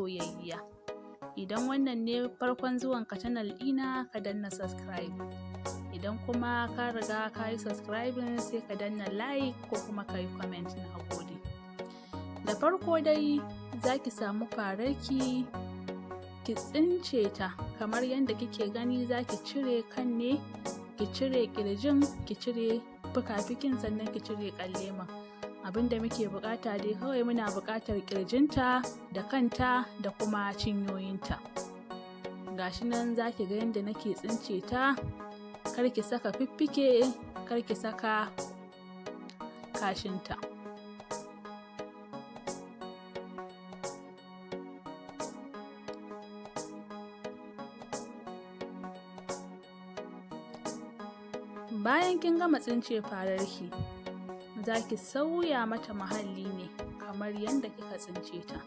soyayyiya. Idan wannan ne farkon zuwanka channel ɗina, ka danna subscribe. Idan kuma ka riga ka yi subscribing, sai ka danna like ko kuma ka yi comment. Na gode. Da farko dai za ki samu fararki, ki tsince ta kamar yadda kike gani. Za ki cire kan ne, ki cire ƙirjin, ki cire fuka-fikin, sannan ki cire ƙalleman. Abin da muke buƙata dai kawai, muna buƙatar ƙirjinta da kanta da kuma cinyoyinta. Gashi nan za ki ga yadda nake tsince ta. Kar ki saka fiffike, kar ki saka kashinta. Bayan kin gama tsince fararki, za ki sauya mata muhalli ne kamar yadda kika tsince ta,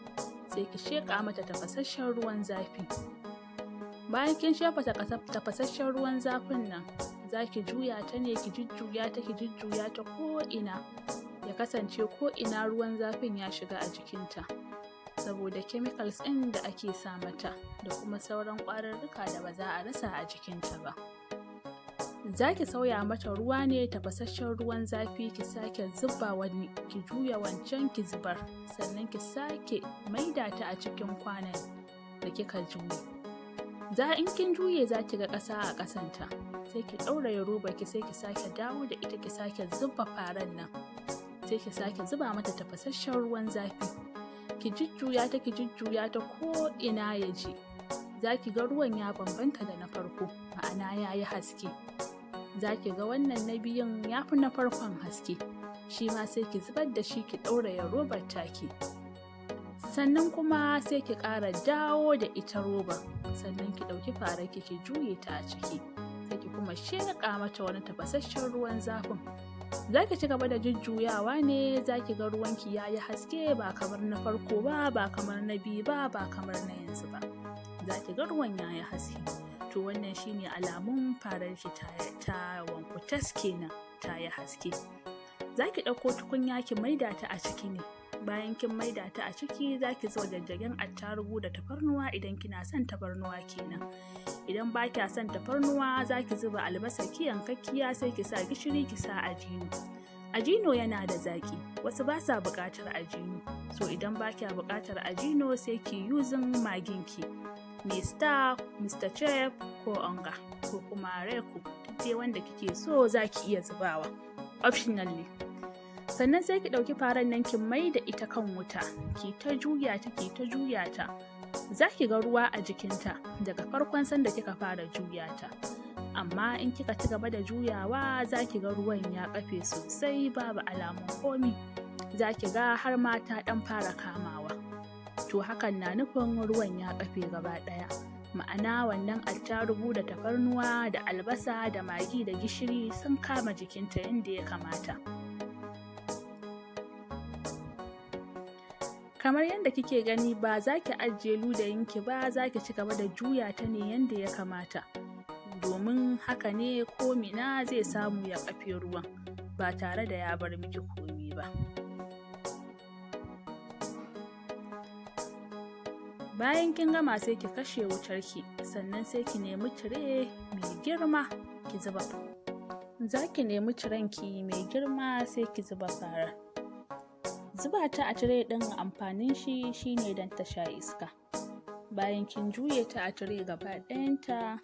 sai ki sheƙa mata tafasasshen ruwan zafi. Bayan kin sheƙa tafasasshen ruwan zafin nan, za ki juya ta ne, ki jujjuya ta, ki jujjuya ta ko'ina, ya kasance ko'ina ruwan zafin ya shiga a jikinta, saboda chemicals ɗin da ake sa mata da kuma sauran ƙwarurruka da ba za a rasa a jikinta ba. Za ki sauya mata ruwa ne, tafasasshen ruwan zafi, ki sake zuba wani, ki juya wancan ki zubar, sannan ki sake maida ta a cikin kwanon da kika juye. Za in kin juye, za ki ga ƙasa a ƙasanta, sai ki ɗauraye robarki, sai ki sake dawo da ita, ki sake zuba faran nan, sai ki sake zuba mata tafasasshen ruwan zafi, ki jujjuya ta, ki jujjuya ta ko'ina ya ji. Za ki ga ruwan ya bambanta da na farko, ma'ana ya yi haske. Za ki ga wannan na biyun ya fi na farkon haske. Shi ma sai ki zubar da shi, ki ɗauraye robar taki. Sannan kuma sai ki ƙara dawo da ita robar, sannan ki ɗauki fararki ki juye ta a ciki, sai ki kuma sheƙa mata wani tafasasshen ruwan zafin. Za ki ci gaba da jujjuyawa ne, za ki ga ruwanki ya yi haske, ba kamar na farko ba, ba kamar na biyu ba, ba kamar na yanzu ba. Za ki ga ruwan ya yi haske. To, wannan shine alamun fararki ta wanku tas kenan, ta yi haske. Za ki ɗauko tukunya ki maida ta a ciki ne. Bayan kin maida ta a ciki, za ki zuba jajjagen attarugu da tafarnuwa idan kina son tafarnuwa kenan. Idan ba kya son tafarnuwa, za ki zuba albasa ki yankakkiya, sai ki sa gishiri, ki sa ajino. Ajino yana da zaƙi, wasu ba sa buƙatar ajino. So idan ba kya buƙatar ajino, sai ki using maginki mai Star, Mr. Chef ko Onga ko kuma Royco, duk dai wanda kike so za ki iya zubawa. Optional ne. Sannan sai ki ɗauki faran nan ki mai da ita kan wuta, ki ta juya ta, ki ta juya ta. Za ki ga ruwa a jikinta daga farkon sanda kika fara juya ta. Amma in kika ci gaba da juyawa, za ki ga ruwan ya kafe sosai, babu alamun komi. Za ki ga har ma ta ɗan fara kamawa. To, hakan na nufin ruwan ya kafe gaba ɗaya. Ma'ana, wannan attarugu da tafarnuwa da albasa da magi da gishiri sun kama jikinta yadda ya kamata. Kamar yadda kike gani, ba za ki ajiye ludayinki ba, za ki ci gaba da juya ta ne yadda ya kamata. Domin haka ne komina zai samu ya kafe ruwan ba tare da ya bar miki komi ba. Bayan kin gama, sai ki kashe wutarki, sannan sai ki nemi tire mai girma ki zuba. Za ki nemi tirenki mai girma, sai ki zuba farar. Zuba ta a tire ɗin, amfanin shi shine don ta sha iska. Bayan kin juye ta a tire gaba ɗayanta,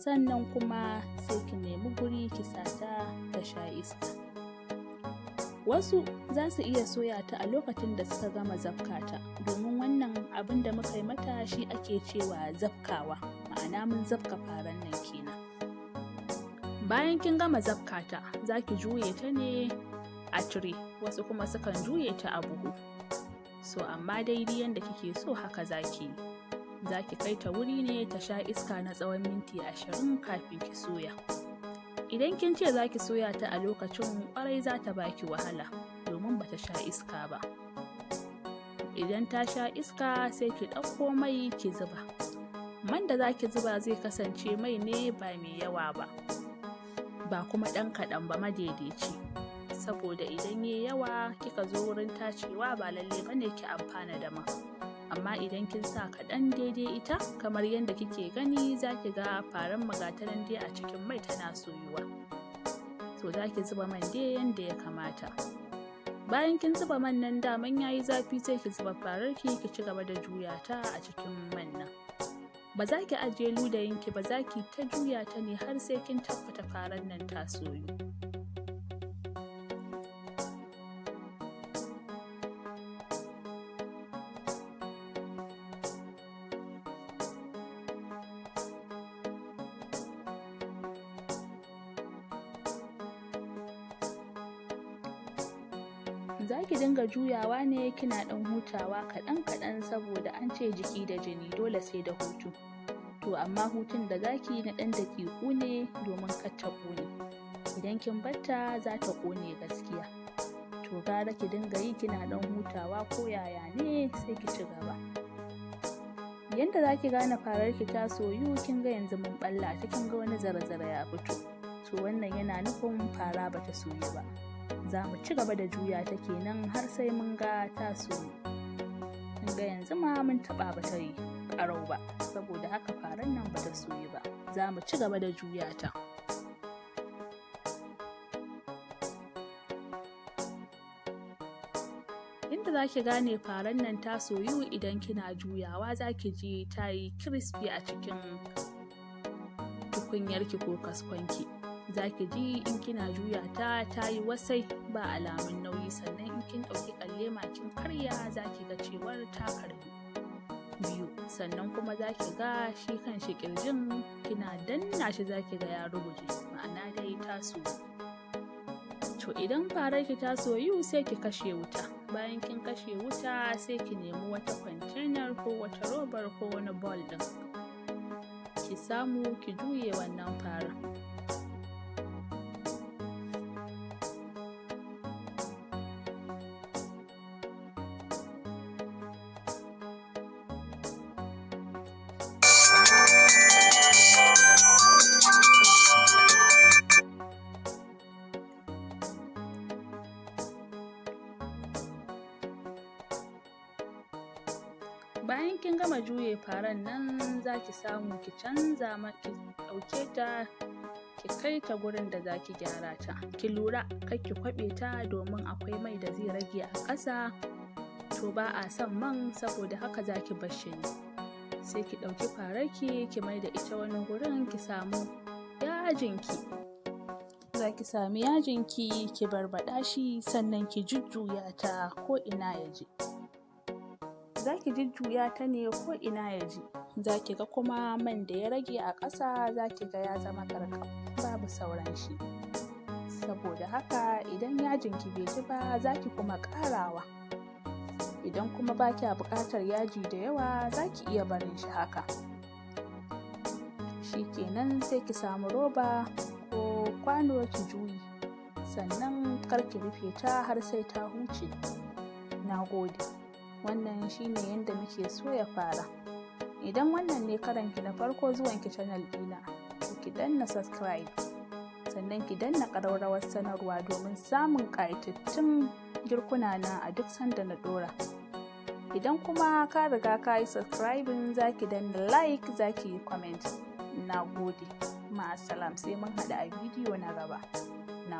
sannan kuma sai ki nemi guri ki sa ta ta sha iska. Wasu za su iya soya ta a lokacin da suka gama zabka ta, domin wannan abin da muka yi mata shi ake cewa zabkawa, ma'ana mun zabka faran nan kenan. Bayan kin gama zabka ta, za ki juye ta ne a tire, wasu kuma sukan juye ta a buhu. So amma daidai yanda kike so haka za ki yi. Za ki kai ta wuri ne ta sha iska na tsawon minti 20 kafin ki soya. Idan kin ce za ki soya ta a lokacin, ƙwarai za ta baki wahala, domin ba ta sha iska ba. Idan ta sha iska, sai ki ɗauko mai ki zuba. Man da za ki zuba zai kasance mai ne ba mai yawa ba, ba kuma ɗan kaɗan ba, madaidaici. Saboda idan yayi yawa, kika zo wurin tacewa, ba lalle bane ki amfana da man. Amma idan kin sa kaɗan daidai ita, kamar yadda kike gani, za ki ga faran mu ga ta nan dai a cikin mai tana soyuwa. To za ki zuba man dai yanda ya kamata. Bayan kin zuba man nan daman yayi zafi, sai ki zuba fararki, ki ci gaba da juya ta a cikin man nan. Ba za ki ajiye ludayinki ba, za ki ta juya ta ne har sai kin tabbata faran nan ta soyu. Za ki dinga juyawa ne kina ɗan hutawa kaɗan kaɗan, saboda an ce jiki da jini dole sai da hutu. To amma hutun da za ki yi na ɗan daƙiƙu ne domin kar ta ƙone. Idan kin barta za ta ƙone gaskiya. To gara ki dinga yi kina ɗan hutawa ko yaya ne, sai ki ci gaba. Yanda za ki gane fararki ta soyu, kin ga yanzu mun ɓalla ta, kin ga wani zare-zare ya fito. To wannan yana nufin fara ba ta soyu ba. Za mu ci gaba da juya ta kenan har sai mun ga ta soyu. Kin ga yanzu ma mun taɓa ba ta yi ƙarau ba, saboda haka faran nan ba ta soyu ba. Za mu ci gaba da juya ta. Inda za ki gane faran nan ta soyu, idan kina juyawa za ki ji ta yi crispy a cikin tukunyarki ko kaskonki. Za ki ji in kina juya ta, ta yi wasai, ba alamun nauyi. Sannan in kin ɗauki ƙallema kin karya, za ki ga cewar ta karyu biyu. Sannan kuma za ki ga shi kan shi ƙirjin, kina danna shi za ki ga ya ruguje, ma'ana dai ta soyu. To idan fararki ta soyu, sai ki kashe wuta. Bayan kin kashe wuta, sai ki nemi wata kwantenar ko wata robar ko wani bowl ɗin. Ki samu ki juye wannan farar. Bayan kin gama juye faran nan, za ki samu ki canza, ki ɗauke ta ki kai ta gurin da za ki gyara ta. Ki lura kar ki kwaɓe ta, domin akwai mai da zai rage a ƙasa. To ba a son man, saboda haka za ki bar shi ne. Sai ki ɗauki fararki ki mai da ita wani gurin, ki samu yajinki. Za ki sami yajinki ki barbaɗa shi, sannan ki jujjuya ta ko ina ya ji. Za ki jujjuya ta ne ko ina ya ji. Za ki ga kuma man da ya rage a ƙasa, za ki ga ya zama ƙarƙam, babu sauran shi. Saboda haka idan yajinki bai ji ba, za ki kuma ƙarawa. Idan kuma ba kya buƙatar yaji da yawa, za ki iya barin shi haka. Shi kenan, sai ki samu roba ko kwano ki juye. Sannan kar ki rufe ta har sai ta huce. Na gode. Wannan shine yanda muke soya fara. Idan wannan ne karonki na farko zuwanki channel ɗina, to ki danna subscribe. Sannan ki danna ƙararrawar sanarwa domin samun ƙayatattun girkuna na a duk sanda na ɗora. Idan kuma ka riga ka yi subscribing, za ki danna like, za ki yi comment. Na gode. Ma'assalam, sai mun haɗu a bidiyo na gaba. Na